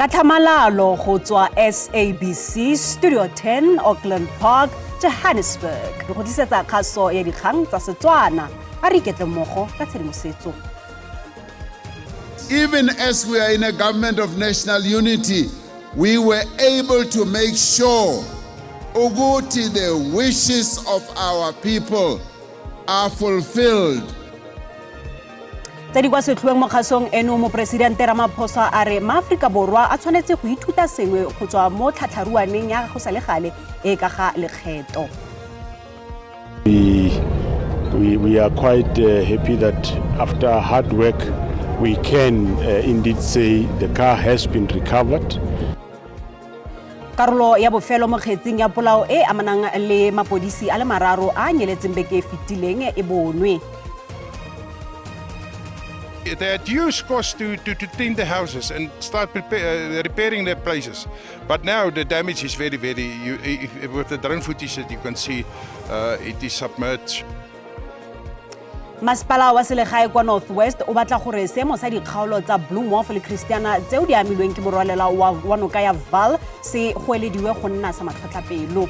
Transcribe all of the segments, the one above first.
Ka tlhamalalo go tswa SABC Studio 10 Auckland Park, Johannesburg. Re go tlisetsa kgaso ya dikgang tsa Setswana. A re iketle mmogo ka tshedimosetso. Even as we are in a government of national unity, we were able to make sure ukuthi the wishes of our people are fulfilled. Tse di kwa setlhoeng mo kgasong eno, Moporesidente Ramaphosa a re Maaforika Borwa a tshwanetse go ithuta sengwe go tswa mo tlhatlharuaneng ya go sa le gale e ka ga lekgetho. We are quite happy that after hard work we can indeed say the car has been recovered. Karolo ya bofelo mo kgetsing ya polao e amanang le mapodisi a le mararo a nyeletseng beke e fetileng e bonwe. They had huge costs to tint the houses and start repairing their places. But now the damage is very, very, you, if, with the drone footage that you can see, it is submerged. Masepala wa selegae kwa North West o batla gore seemo sa dikgaolo tsa Bloemhof le Christiana tseo di amilweng ke morwalela wa noka ya Vaal se goelediwe go nna sa matlhotlhapelo.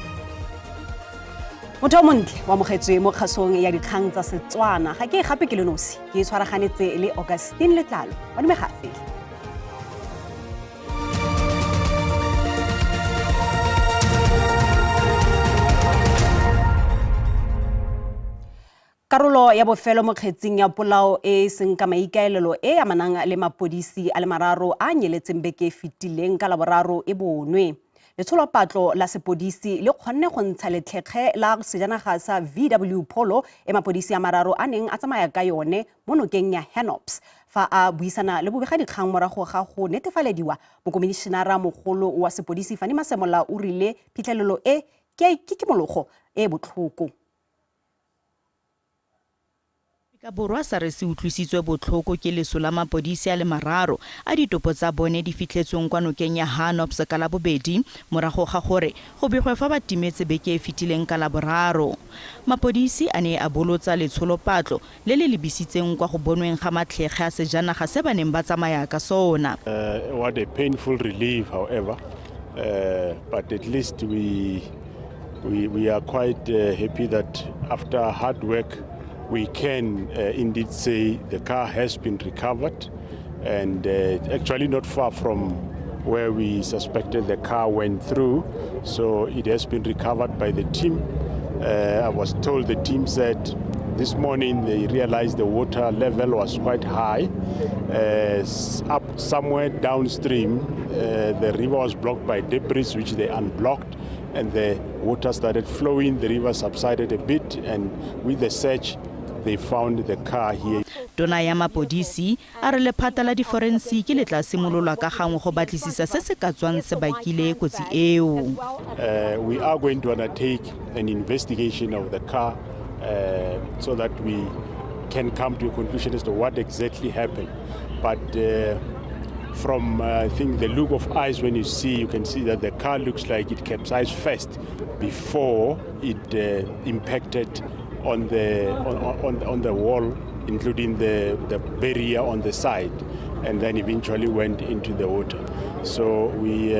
Motho o montle wa amogetswe mo kgasong ya dikgang tsa Setswana. Ga ke gape ke le nosi, ke tshwaraganetse le Augustine Letlalo wa dume ga fele. Karolo ya bofelo mo kgetsing ya polao e e seng ka maikaelelo e amanang le mapodisi a le mararo a nyeletseng beke e fetileng ka Laboraro e bonwe. Letsholopatlo la sepodisi le kgonne go ntsha letlhekge la sejanaga sa VW Polo e mapodisi a mararo a neng a tsamaya ka yone mo nokeng ya Hennops. Fa a buisana le bobegadikgang morago ga go netefalediwa, mokomišenara mogolo wa sepodisi Fannie Masemola o rile phitlhelelo e ke kimologo e botlhoko. Afrika Borwa sa re se utlwisitswe botlhoko ke leso la mapodisi a le mararo a ditopo tsa bone di fitlhetsweng kwa nokeng ya Hennops ka Labobedi morago ga gore go begwe fa ba timetse beke e fetileng ka Laboraro. Mapodisi a ne a bolotsa letsholopatlo le le lebisitseng kwa go bonweng ga matlhekge a sejanaga se ba neng ba tsamaya ka sona. What a painful relief, however, but at least we are quite happy that after hard work we can indeed say the car has been recovered, and actually not far from where we suspected the car went through, so it has been recovered by the team. I was told the team said this morning they realized the water level was quite high. Up somewhere downstream, the river was blocked by debris, which they unblocked, and the water started flowing. The river subsided a bit, and with the search, they found the car here. Tona ya mapodisi a re lephata la diforensiki le tla simololwa ka gangwe go batlisisa se se ka tswang se bakile kotsi eo. We are going to undertake an investigation of the car so that we can come to a conclusion as to what exactly happened. But from I think the look of eyes when you see, you can see that the car looks like it capsized first before it impacted on the wall, including the barrier on the side, and then eventually went into the water. So we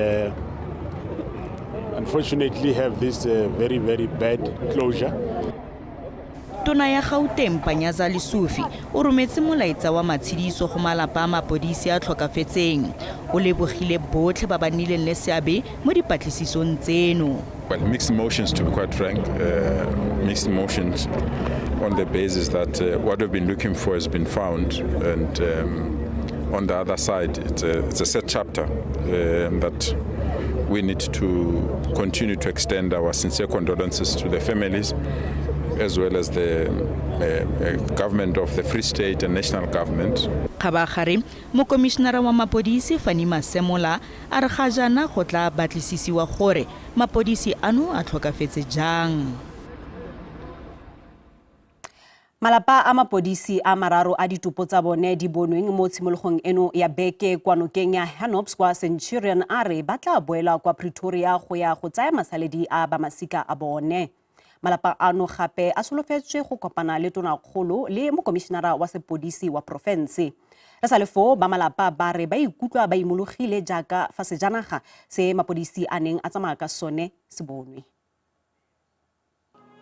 unfortunately have this very, very bad closure. Tona ya Gauteng Panyaza Lesufi o rometse molaetsa wa matshidiso go malapa a mapodisi a tlhokafetseng. O lebogile botlhe ba ba nnileng le seabe mo dipatlisisong tseno. Well, mixed emotions, to be quite frank. Mixed emotions on the basis that what we've been looking for has been found, and on the other side, it's a sad chapter that we need to continue to extend our sincere condolences to the families, as well as the government of the Free State and national government. Kgabagare, mokomišenara wa mapodisi Fannie Masemola a re ga jaana go tla batlisisiwa gore mapodisi ano a tlhokafetse jang. Malapa a mapodisi a mararo a ditopo tsa bone di bonweng mo tshimologong eno ya beke kwa nokeng ya Hennops kwa Centurion a re ba tla boela kwa Pretoria go ya go tsaya masaledi a bamasika a bone. Malapa ano gape a solofetswe go kopana le tonakgolo le mokomišenara wa sepodisi wa porofense. Re sa le foo ba malapa ba re ba ikutlwa ba imologile jaaka fa sejanaga se mapodisi a neng a tsamaya ka sone se bonwe.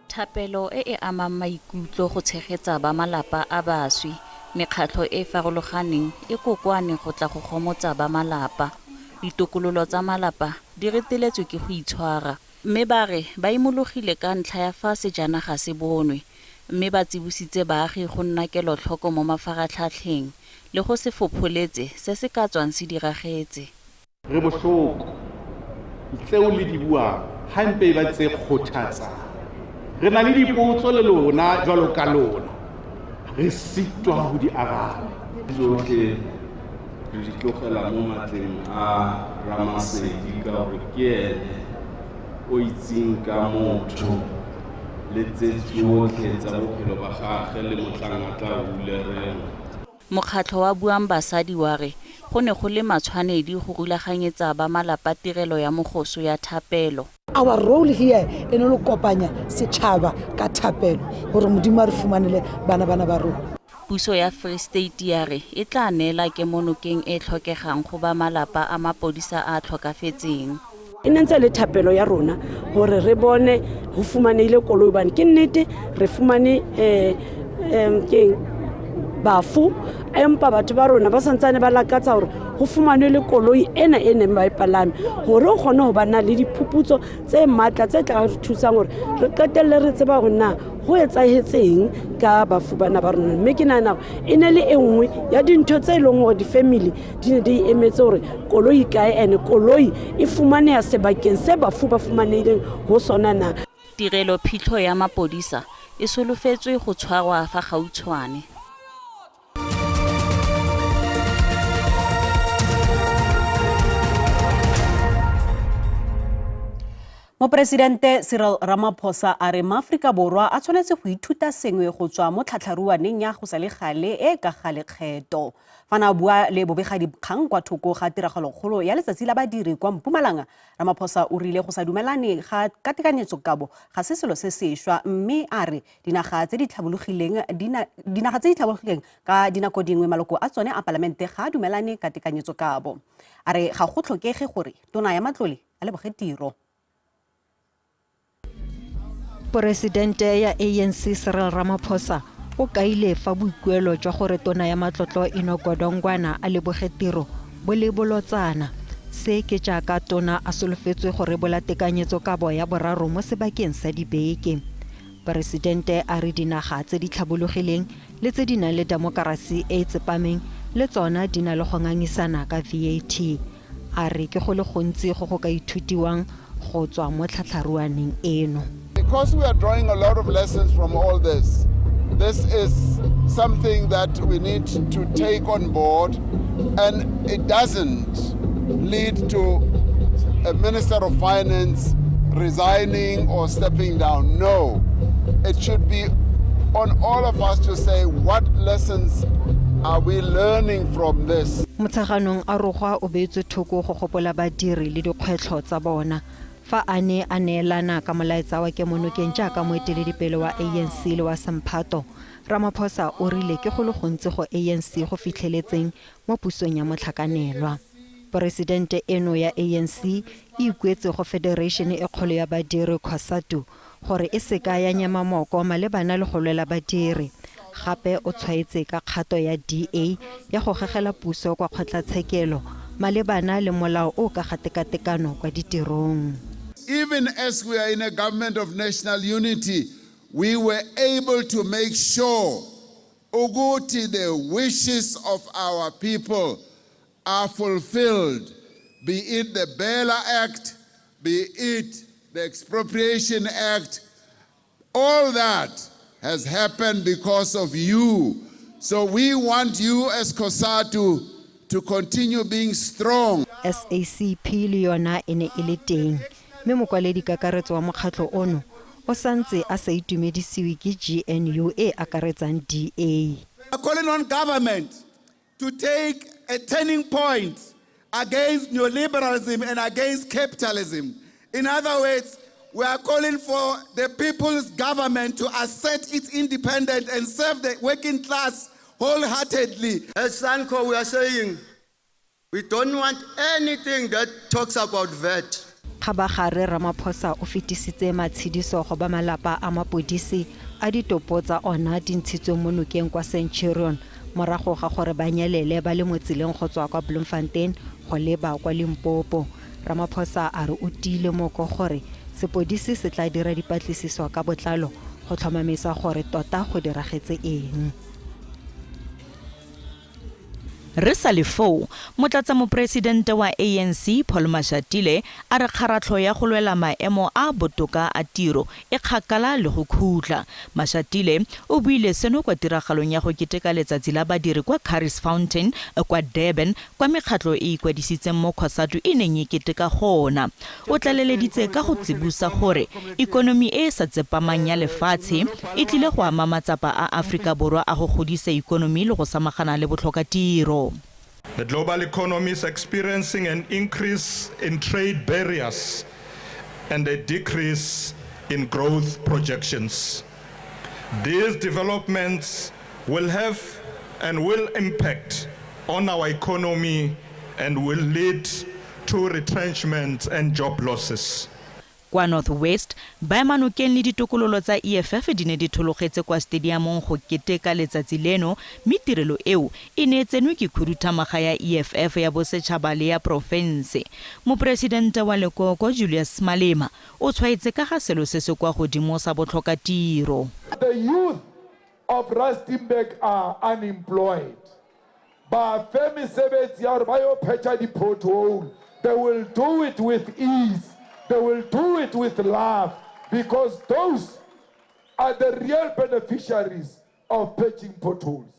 Thapelo e e amang maikutlo go tshegetsa ba malapa a baswi. Mekgatlho e e farologaneng e kokoane go tla go gomotsa ba malapa. Ditokololo tsa malapa di reteletswe ke go itshwara mme ba re ba imologile ka ntlha ya fa sejanaga se bonwe mme ba tsibositse baagi go nna kelotlhoko mo mafaratlhatlheng le go se fopholetse se se ka tswang se diragetse. Re bohloko. Tseo le di buang ha mpe e ba tse kgothatsang. Re na le dipotso le lona jwalo ka lona. Re sitwa ho di araba. Tsotlhe re di tlogela mo matleng a Ramasedi ka gore ke ene o itseng ka motho le tse tsotlhe tsa bophelo ba gagwe le motlhang a tla hulereng. Mokgatlho wa Buang Basadi wa re go ne go le matshwanedi go rulaganyetsa ba malapa tirelo ya mogoso ya thapelo. Our role here e ne le kopanya setšhaba ka thapelo gore Modimo a re fumanele bana bana ba rona. Puso ya Free State ya re e tla neela kemonokeng e e tlhokegang go ba malapa a mapodisa a a tlhokafetseng. E ne ntse le thapelo ya rona gore re bone go fumanehile koloi hobane ke nnete re fumane um keng bafu empa batho ba rona ba santsane ba lakatsa gore go fumanwe le koloi ena e neng ba e palame gore o kgone go ba na le diphuputso tse maatla tse tla re thusang gore re qetelele re tseba gore na go etsahetseng ka bafu bana ba rona. Mme ke nagana e ne le e nngwe ya dintho tse e leng gore di-family di ne di emetse gore koloi kae ene koloi e fumaneha sebakeng se bafu ba fumanehileng ho sona na. Tirelo phitlho ya mapodisa e solofetswe go tshwarwa fa gautshwane. Moporesidente Cyril Ramaphosa a re maAforika Borwa a tshwanetse go ithuta sengwe go tswa mo tlhatlharuaneng ya go sa le gale e ka ga lekgetho. Fa na bua le bobegadikgang kwa thoko ga tiragalokgolo ya letsatsi la badiri kwa Mpumalanga, Ramaphosa o rile go sa dumelane ga ka tekanyetsokabo ga se selo se sešwa mme a re dinaga tse di tlhabologileng dinaga tse di tlhabologileng ka dinako dingwe maloko a tsone a palamente ga a dumelane ka tekanyetsokabo. A re ga go tlhokege gore tona ya matlole a leboge tiro. Poresidente ya ANC Cyril Ramaphosa o kaile fa boikuelo jwa gore tona ya matlotlo Enoch Godongwana a leboge tiro bo le bolotsana. Se ke jaaka tona a solofetswe go rebola tekanyetsokabo ya boraro mo sebakeng sa dibeke. Poresidente a re dinaga tse di tlhabologileng le tse di nang le demokerasi e e tsepameng le tsona di na le go ngangisana ka VAT. A re ke go le gontsi go go ka ithutiwang go tswa mo tlhatlharuaneng eno. Because we are drawing a lot of lessons from all this, this is something that we need to take on board, and it doesn't lead to a Minister of Finance resigning or stepping down. No, it should be on all of us to say what lessons are we learning from this. Motsheganong a rogwa o beetswe thoko go gopola badiri le dikgwetlho tsa bona. Fa a ne a neelana ka molaetsa wa kemonokeng jaaka moeteledipele wa ANC le wa semphato, Ramaphosa o rile ke go le gontsi go ANC go fitlheletseng mo pusong ya motlhakanelwa. Poresidente eno ya ANC e ikuetse go federation e kgolo ya badiri COSATU gore e seka ya nyema moko malebana le go lwela badiri. Gape o tshwaetse ka kgato ya DA ya go gegela puso kwa kgotlatshekelo malebana le molao o ka ga tekatekano kwa ditirong. Even as we are in a government of national unity, we were able to make sure ukuthi the wishes of our people are fulfilled, be it the BELA Act, be it the Expropriation Act, all that has happened because of you. So we want you as COSATU to continue being strong. SACP le yona e ne e le teng mme mokwaledi kakaretso wa mokgatlho ono o santse a sa itumedisiwe ke GNU e akaretsang DA. Calling on government to take a turning point against neoliberalism and against capitalism. In other words, we are calling for the people's government to assert its independence and serve the working class wholeheartedly. As SANCO, we are saying we don't want anything that talks about VAT. Kgabagare Ramaphosa o fetisitse matshediso go ba malapa a mapodisi a ditopo tsa ona di ntshitsweng mo nokeng kwa Centurion morago ga gore ba nyelele ba le mo tseleng go tswa kwa Bloemfontein go leba kwa Limpopo. Ramaphosa a re o tiile moko gore sepodisi se tla dira dipatlisiso ka botlalo go tlhomamisa gore tota go diragetse eng. Re sa le foo, motlatsamoporesidente wa ANC Paul Mashatile a re kgaratlho ya go lwela maemo a a botoka a tiro e kgakala le go khutla. Mashatile o buile seno kwa tiragalong ya go keteka letsatsi la badiri kwa Curries Fountain kwa Durban kwa mekgatlo e e ikwadisitseng mo Cosatu e neng e keteka gona. O tlaleleditse ka go tsibosa gore ikonomi e e sa tsepamang ya lefatshe e tlile go ama matsapa a Aforika Borwa a go godisa ikonomi le go samagana le botlhokatiro. The global economy is experiencing an increase in trade barriers and a decrease in growth projections. These developments will have and will impact on our economy and will lead to retrenchment and job losses. Kwa North West, baemanokeng le ditokololo tsa EFF di ne di thologetse kwa stadiamong go keteka letsatsi leno mme tirelo eo e ne e tsenwe ke khuduthamaga ya EFF ya bosetšhaba le ya porofense. Moporesidente wa lekoko Julius Malema o tshwaetse ka ga selo se se kwa godimo sa botlhokatiro. The youth of Rustenburg are unemployed. Ba fe mesebetsi ya hore ba yo phetha di-pothole. They will do it with ease. They will do it with love because those are the real beneficiaries of patching potholes.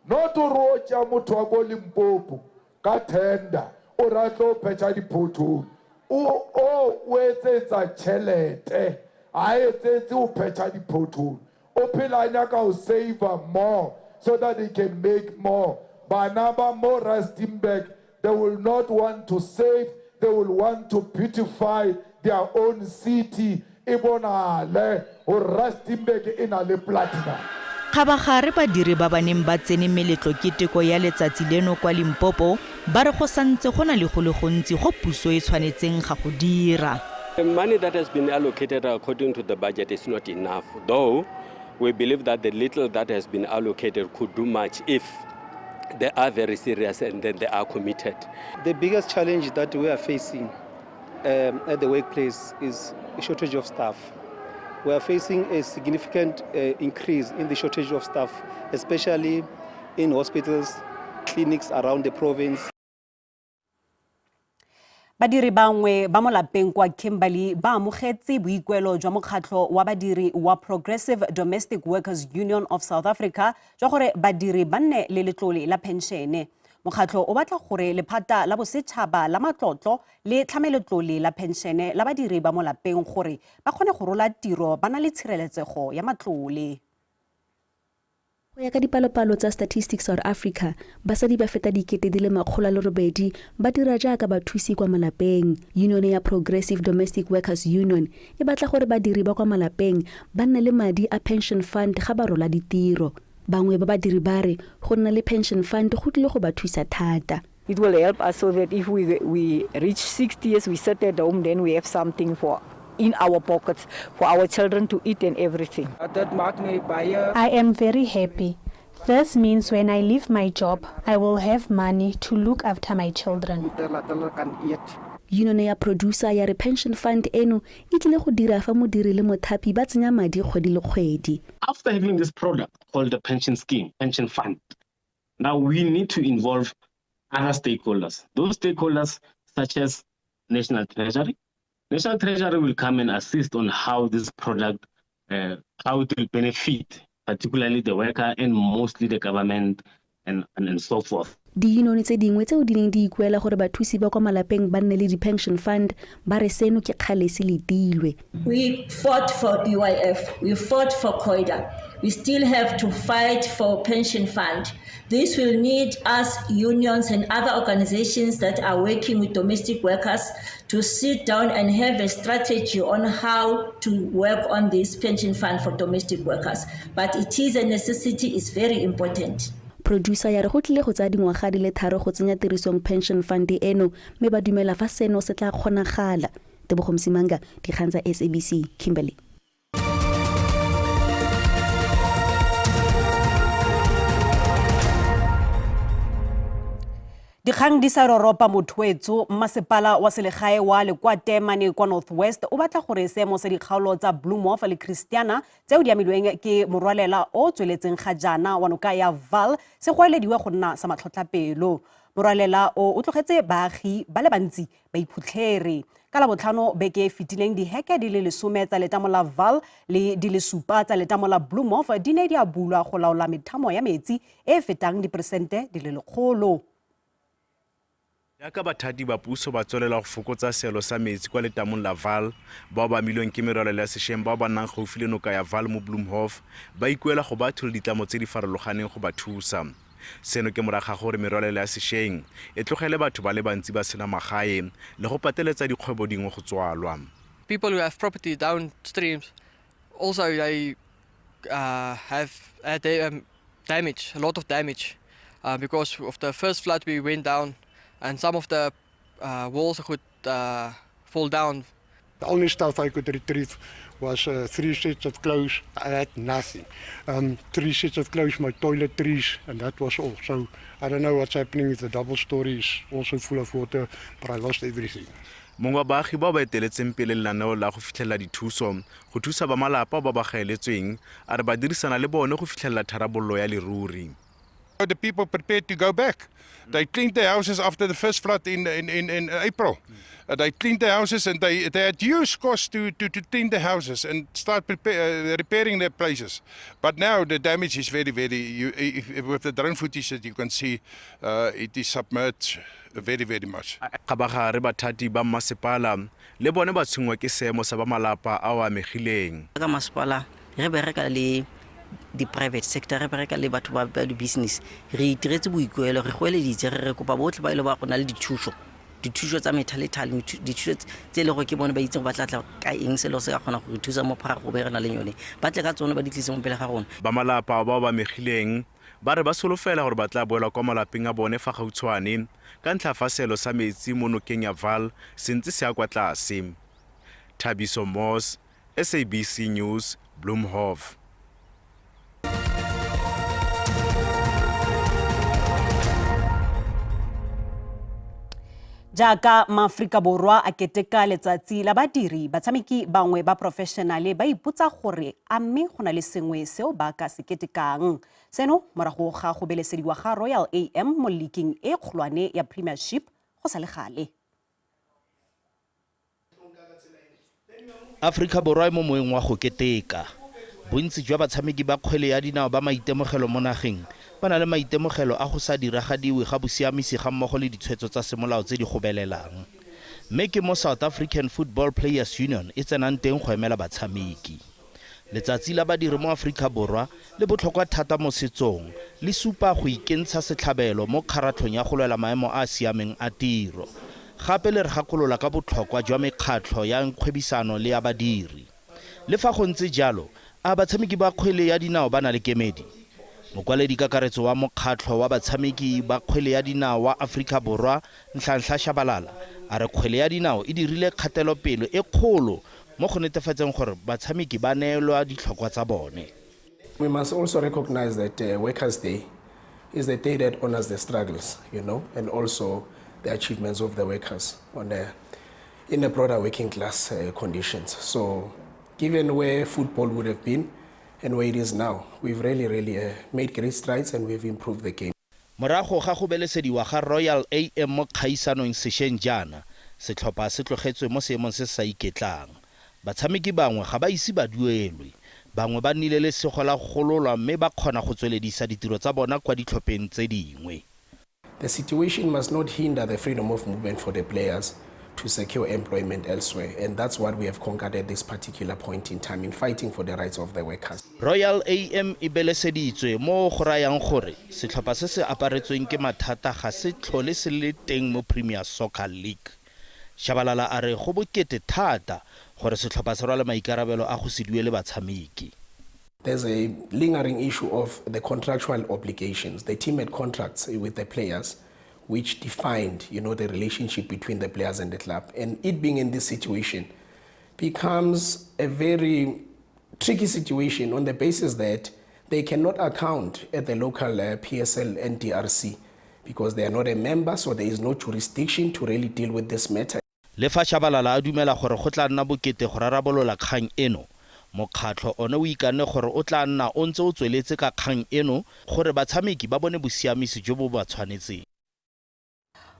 Not hore o tšea motho wa ko Limpopo ka tender o re a tlo phetha di-pothole. O o o etsetsa tšhelete, ha etsetse ho phetha di-pothole. O phela a nyaka ho saver more so that he can make more. Bana ba mo Rustenburg, they will not want to save, they will want to beautify their own city, e bonahale hore Rustenburg e na le platinum. Kgabagare badiri ba ba neng ba tsene meletlo keteko ya letsatsi leno kwa Limpopo ba re go santse go na le go le gontsi go puso e tshwanetseng ga go dira. The money that has been allocated according to the budget is not enough, though we believe that the little that has been allocated could do much if they are very serious and then they are committed. The biggest challenge that we are facing at the workplace is a shortage of staff. We are facing a significant increase in the shortage of staff, especially in hospitals, clinics around the province. Badiri bangwe ba mo lapeng kwa Kimberley ba amogetse boikuelo jwa mokgatlho wa badiri wa Progressive Domestic Workers Union of South Africa jwa gore badiri ba nne le letlole la phenšene. Mokgatlho o batla gore lephata la bosetšhaba la matlotlo le tlhame letlole la phenšene la badiri ba mo lapeng gore ba kgone go rola tiro ba na le tshireletsego ya matlole. Go ya ka dipalopalo tsa Statistics South Africa, basadi ba feta 800,000 ba dira jaaka bathusi kwa malapeng. Unione ya Progressive Domestic Workers Union e batla gore badiri ba kwa malapeng ba nne le madi a pension fund ga ba rola ditiro. Bangwe ba badiri ba re go nna le pension fund go tlile go ba thusa thata. It will help us so that if we reach 60 years, we sit at home, then we have something for in our pockets for our children to eat and everything. I am very happy. This means when I leave my job, I will have money to look after my children. Unione ya Producer ya re pension fund eno e tlile go dira fa modiri le mothapi ba tsenya madi kgwedi le kgwedi. After having this product called the pension scheme, pension fund, now we need to involve other stakeholders. Those stakeholders such as National Treasury. National Treasury will come and assist on how this product, how it will benefit, particularly the worker and mostly the government and so forth. Diyunione tse dingwe tseo di neng di ikuela gore bathusi ba kwa malapeng ba nne le di-pension fund ba re seno ke kgale se letilwe. We fought for UIF, we fought for COIDA. We still have to fight for pension fund. This will need us unions and other organizations that are working with domestic workers to sit down and have a strategy on how to work on this pension fund for domestic workers. But it is a necessity, it's very important. Producer ya re go tlile go tsaya dingwaga di le tharo go tsenya tirisong pension fund eno mme ba dumela fa seno se tla kgonagala. Tebogo Msimanga, Dikgang tsa SABC, Kimberley. Dikgang di sa roropa mothoetso, mmasepala wa selegae wa Lekwate mane kwa North West o batla gore seemo sa dikgaolo tsa Bloemhof le Christiana tseo di amilweng ke morwalela o tsweletseng ga jaana wa noka ya Vaal se goelediwe go nna sa matlhotlhapelo. Morwalela o o tlogetse baagi ba le bantsi ba iphutlhere. Ka Labotlhano beke e fetileng diheke di le lesome tsa letamo la Vaal le di le supa tsa letamo la Bloemhof di ne di a bulwa go laola methamo ya metsi e e fetang diperesente di le lekgolo. Jaaka bathati ba puso ba tswelela go fokotsa seelo sa metsi kwa letamong la Vaal, bao ba amilweng ke merwalela ya sešweng bao ba nnang gaufi le noka ya Vaal mo Bloemhof ba ikuela go batho le ditlamo tse di farologaneng go ba thusa. Seno ke morago ga gore merwalela ya sešweng e tlogele batho ba le bantsi ba sena magae le go pateletsa dikgwebo dingwe go tswalwa. People who have property downstreams also they have had their damage, a lot of damage, because of the first flood we went down and some of the walls could fall down. The only stuff I could retrieve was 3 sets of clothes. I had nothing. 3 sets of clothes, my toiletries, and that was all. So I don't know what's happening with the double story is also full of water, but I lost everything. Mongwe wa baagi bao ba eteletseng pele lenaneo la go fitlhelela dithuso go thusa ba malapa ba ba gaeletsweng a re ba dirisana le bone go fitlhelela tharabololo ya leruri. The people prepared to go back. They cleaned their houses after the first flood in April. They cleaned their houses and they had huge costs to clean the houses and start repairing their places. But now the damage is very, very, with the drone footage that you can see, it is submerged very, very much. Kgabagare bathati ba mmasepala le bone ba tshwenngwa ke seemo sa ba malapa ao a amegileng. Ka masepala re bereka le di-private sector, re bereka le batho ba di-business, re itiretse boikuelo, re goeleditse, re kopa botlhe ba e le ba go na le dithuso, dithuso tsa methalethale, dithuso tse e leng gore ke bone ba itseng gore ba tla tla ka eng se le se ka kgona go re thusa mo pharago be re na le yone, ba tle ka tsone ba di tlise mo pele ga rona. Ba malapa bao ba amegileng ba re ba solofela gore ba tla boela kwa malapeng a bone fa gautshwane ka ntlha fa seelo sa metsi mo nokeng ya Vaal se ntse se ya kwa tlase. Thabiso Moss, SABC News, Bloemhof. Jaaka maAforika Borwa a keteka letsatsi la badiri, batshameki bangwe ba professionale ba ipotsa gore a mme go na le sengwe seo ba ka se ketekang. Seno morago ga go belesediwa ga Royal AM mo liking e kgolwane ya Premiership go sa le gale. Aforika Borwa e mo moeng wa go keteka. Bontsi jwa batshameki ba kgwele ya dinao ba maitemogelo mo nageng ba na le maitemogelo a go sa diragadiwe ga bosiamisi gammogo le ditshwetso tsa semolao tse di gobelelang. Mme ke mo South African Football Players Union e tsenang teng go emela batshameki. Letsatsi la badiri mo Aforika Borwa le botlhokwa thata mo setsong, le supa go ikentsha setlhabelo mo kgaratlhong ya go lwela maemo a a siameng a tiro. Gape le re gakolola ka botlhokwa jwa mekgatlho ya kgwebisano le ya badiri. Le fa go ntse jalo, a batshameki ba kgwele ya dinao ba na le kemedi? Mokwaledi-kakaretso wa Mokgatlho wa Batshameki ba Kgwele ya Dinao wa Aforika Borwa, Nhlanhla Shabalala, a re kgwele ya dinao e dirile kgatelopele e kgolo mo go netefatseng gore batshameki ba neelwa ditlhokwa tsa bone. We must also recognize that Workers' Day is the day that honors the struggles, you know, and also the achievements of the workers on a, in a broader working class conditions. So given where football would have been and where it is now, we've really, really made great strides and we've improved the game. Morago ga go belesediwa ga Royal AM mo kgaisanong sešweng jaana, setlhopha se tlogetswe mo seemong se se sa iketlang. Batshameki bangwe ga ba ise ba duelwe. Bangwe ba nnile lesego la go gololwa mme ba kgona go tsweledisa ditiro tsa bona kwa ditlhopheng tse dingwe. The situation must not hinder the freedom of movement for the players to secure employment elsewhere, and that's what we have conquered at this particular point in time in fighting for the rights of the workers. Royal AM e beleseditswe mo go rayang gore setlhopha se se aparetsweng ke mathata ga se tlhole se le teng mo Premier Soccer League. Shabalala a re go bokete thata gore setlhopha se rwale maikarabelo a go se duele batshameki. There's a lingering issue of the contractual obligations. The team had contracts with the players which defined, you know, the relationship between the players and the club. And it being in this situation becomes a very tricky situation on the basis that they cannot account at the local PSL and DRC because they are not a member, so there is no jurisdiction to really deal with this matter. Le fa Shabalala a dumela gore go tla nna bokete go rarabolola kgang eno, mokgatlho one o ikanne gore o tla nna o ntse o tsweletse ka kgang eno gore batshameki ba bone bosiamisi jo bo ba tshwanetseng.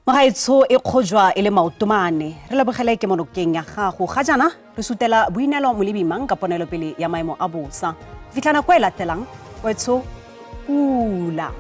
Mogaetsho e kgojwa e le maotomane re lebogele ke monokeng ya gago ga jaana re sutela boinelo molebimang ka ponelopele ya maemo a bosa go fitlha nako e latelang wetsho pula.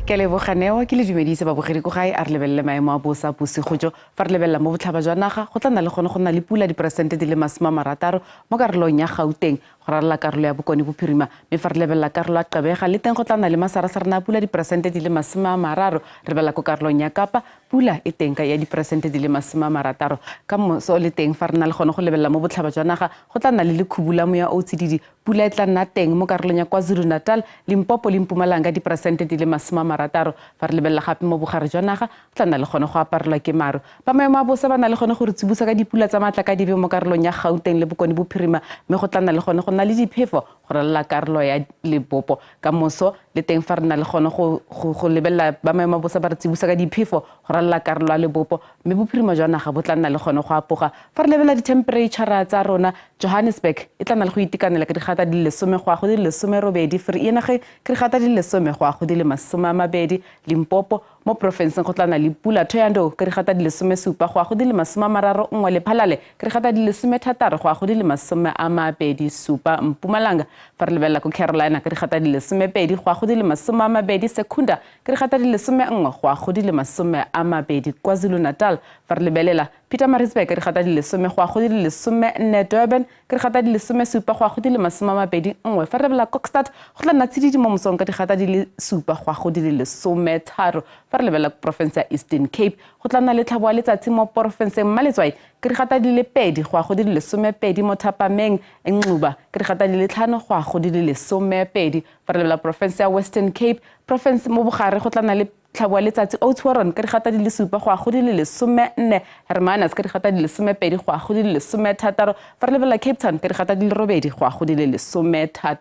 Ke a leboga Neo, ke le dumedise babogedi ko gae. A re lebelele maemo a bosa bosigo jo. Fa re lebelela mo botlhaba jwa naga, go tla nna le gone go nna le pula diperesente di le 60 mo karolong ya Gauteng go ralala karolo ya Bokone Bophirima. Mme fa re lebelela karolo ya Gqeberha, le teng go tla nna le masarasarana a pula diperesente di le 30. Re lebelela ko karolong ya Kapa, pula e teng ka ya diperesente di le 60. Ka moso le teng fa re na le gone go lebelela mo botlhaba jwa naga, go tla nna le lekhubu la moya o o tsididi. Pula e tla nna teng mo karolong ya KwaZulu-Natal, Limpopo le Mpumalanga diperesente di le 60. Fa re lebelela gape mo bogare jwa naga, go tla nna le gone go aparelwa ke maru. Ba maemo a bosa ba na le gone go re tsibosa ka dipula tsa matlakadibe mo karolong ya Gauteng le Bokone Bophirima, mme go tla nna le gone go nna le diphefo go ralala karolo ya Lebopo. Ka moso le teng fa re na le gone go, go, go lebelela ba maemo a bosa ba re tsibosa ka diphefo go ralala karolo ya Lebopo, mme bophirima jwa naga bo tla nna le gone go apoga. Fa re lebelela dithempereitšhara tsa rona, Johannesburg e tla nna le go itekanela ka digata di le 10 go ya go di le 18, Vereeniging ka digata di le 10 go ya go di le 20, Limpopo mo porofenseng go tla nna le pula, Thohoyandou ka digata di le 17 go ya go di le 31, Lephalale ka digata di le 16 go ya go di le 27, Mpumalanga fa re lebelela ko Carolina ka digata di le 12 go ya go di le 20, Secunda ka digata di le 11 go ya go di le 20, KwaZulu-Natal fa re lebelela Pietermaritzburg ka digata di le 10 go ya go di le 14, Durban ka digata di le 17 go ya go di le 21. Fa re lebelela Kokstad go tla nna tsididi mo mosong ka digata di le 7 go ya go di le 13. Fa re lebelela porofense ya Eastern Cape go tla nna le tlhabo ya letsatsi mo porofenseng Mmaletswai ka digata di le 2 go ya go di le 12 mo thapameng, Nxuba ka digata di le 5 go ya go di le 12. Fa re lebelela porofense ya Western Cape, porofense mo bogare go tla nna le tlhabo ya letsatsi Oudtshoorn ka digata di le 7 go ya go di le 14, Hermanus ka digata di le 12 go ya go di le 16. Fa re lebelela Cape Town ka digata di le 8 go ya go di le 16. Fa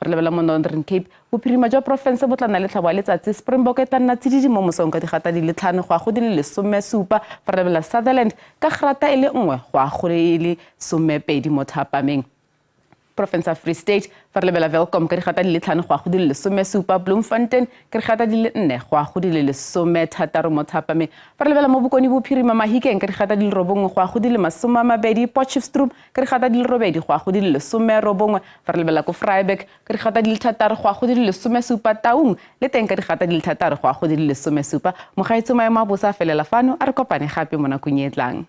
re lebelela mo Northern Cape, bophirima jwa porofense bo tla nna le tlhabo ya letsatsi, Springbok e tla nna tsididi mo mosong ka digata di le 5 go ya go di le 17. Fa re lebelela Sutherland ka grata e le 1 go ya go e le 12 mo thapameng. Porofense ya Free State, fa re lebela Welkom ka digata di le 5 go ya go di le 17, Bloemfontein ka digata di le 4 go ya go di le 16 mo thapameng. Fa re lebela mo Bokone Bophirima, Mahikeng ka digata di le 9 go ya go di le 20, Potchefstroom ka digata di le 8 go ya go di le 19. Fa re lebela ko Vryburg ka digata di le 6 go ya go di le 17, Taung le teng ka digata di le 6 go ya go di le 17. Mogaetsho maemo a bosa a felela fano, a re kopane gape mo nakong e e tlang.